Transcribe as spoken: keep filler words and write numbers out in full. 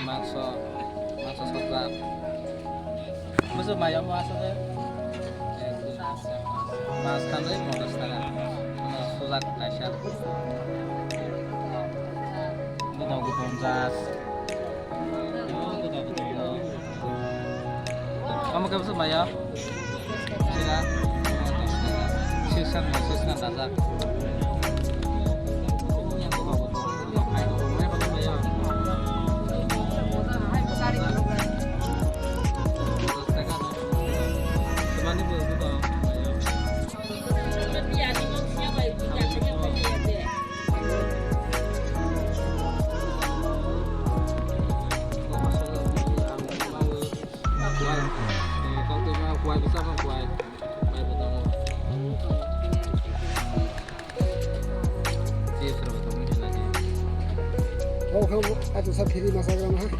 Mangso, mangso sotrak. Masa mayam masa de. Mas khanai motor sara. Sojak kaisa. Budak budak jas. Omo khe bwswk maya? Sira. Six hundred, six hundred dajak. Kau kau atu sa phiri masa gram ha.